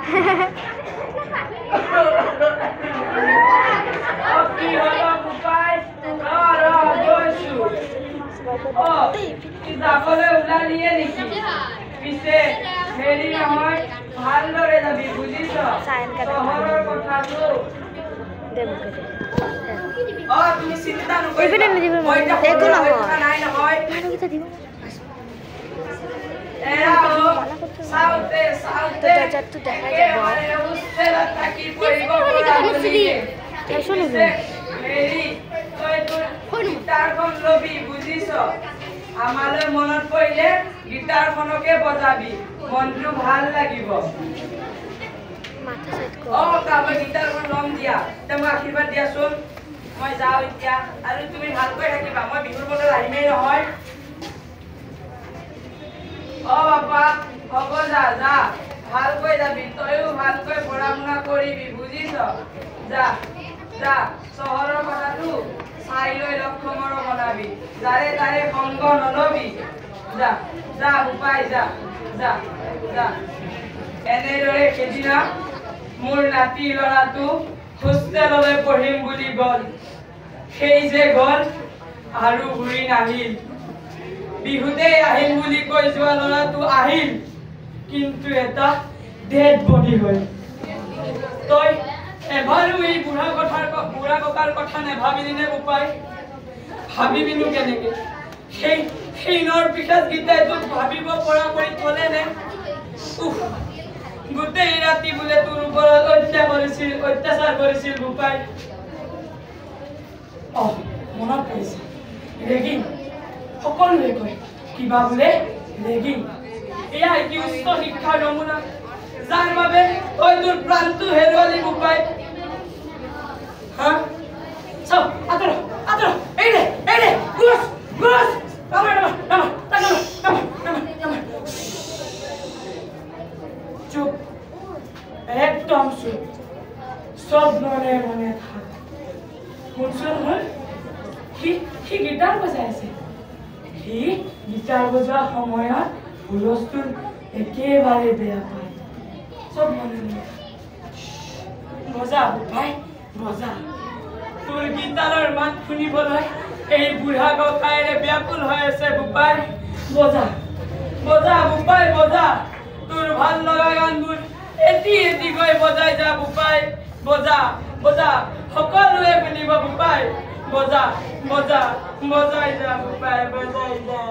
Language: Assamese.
অ, কি হল বোপাই? ৰ ৰ, গৈছো। অ, কি যাবলৈ ওলালিয়ে নেকি? পিছে হেৰি নহয়, ভালদৰে যাবি, বুজিছ? চহৰৰ কথাটো। দে মুখে দে। অ, তুমি চিন্তা নকৰিবা। এইপিনে নিদিবি। মই এতিয়া একো সৰু হৈ নহয়। থকা নাই নহয়। মানুহকেইটা দিব। এৰা অ, চাওঁতে চাওঁতে দৰ্জাটো দেখাই যাব। একেবাৰে হোষ্টেলত থাকি পঢ়িব পৰা হ'লিগে। চাইছ নেকি? পিছে হেৰি, তই তোৰ গীটাৰখন লবি, বুজিছ? আমালৈ মনত পৰিলে গীটাৰখনকে বজাবি, মনটো ভাল লাগিব। মাথা চাইড অ কৰ। ককা, মই গীটাৰখন ল'ম দিয়া। তে মোক আশীৰ্বাদ দিয়াচোন। মই যাওঁ এতিয়া আৰু তুমি ভালকৈ থাকিবা। মই বিহুৰ বতৰত আহিমেই নহয়। অ বাপা, হ'ব, যা যা, ভালকৈ যাবি। তইও ভালকৈ পঢ়া শুনা কৰিবি, বুজিছ? যা যা। চহৰৰ কথাটো চাই লৈ লক্ষ্যমৰ বনাবি, যাৰে তাৰে সংগ নলবি। যা যা বোপাই, যা যা যা। এনেদৰে সেইদিনা মোৰ নাতি ল'ৰাটো হোষ্টেললৈ পঢ়িম বুলি গ'ল। সেই যে গ'ল আৰু ঘূৰি নাহিল। বিহুতেই আহিম বুলি কৈ যোৱা ল'ৰাটো আহিল, কিন্তু এটা ডেড বডি হ'ল। তই এবাৰো এই বুঢ়া ককাৰ কথা নাভাবিলি নে বোপাই? ভাবিবিনো কেনেকে? সেই নৰ পিশাচকেইটাই তোক ভাবিব পৰা কৰি থলে নে? উফ, গোটেই ৰাতি বোলে তোৰ ওপৰত অত্যাচাৰ কৰিছিল বোপাই। অ, মনত পৰিছে, ৰেগিং। সকলোৱে কয় কিবা বোলে ৰেগিং। এয়া কি উচ্চ শিক্ষাৰ নমুনা, যাৰ বাবে তই তোৰ প্ৰাণটো হেৰুৱালি বোপাই? হা, চাওক, আঁতৰ আঁতৰ। এই ৰে, এই ৰে, গুচ গুচ। নামাৰ নামাৰ নামাৰ, তাক নামাৰ নামাৰ নামাৰ নামাৰ। চুপ, একদম চুপ। চব মনে মনে থাক। শুনছ নহয়, সি গীটাৰ বজাই আছে। সি গীটাৰ বজোৱা সময়ত হুলস্থুল একেবাৰে বেয়া পায়। চব মনে মনে থাক। বজা বোপাই, বজা। তোৰ গীটাৰৰ মাত শুনিবলৈ এই বুঢ়া ককায়েৰে ব্যাকুল হৈ আছে বোপাই। বজা বজা বোপাই, বজা। তোৰ ভাল লগা গানবোৰ এটি এটিকৈ বজাই যা বোপাই। বজা বজা, সকলোৱে শুনিব বোপাই। বজা বজা, বজাই যা বোপাই, বজাই যা।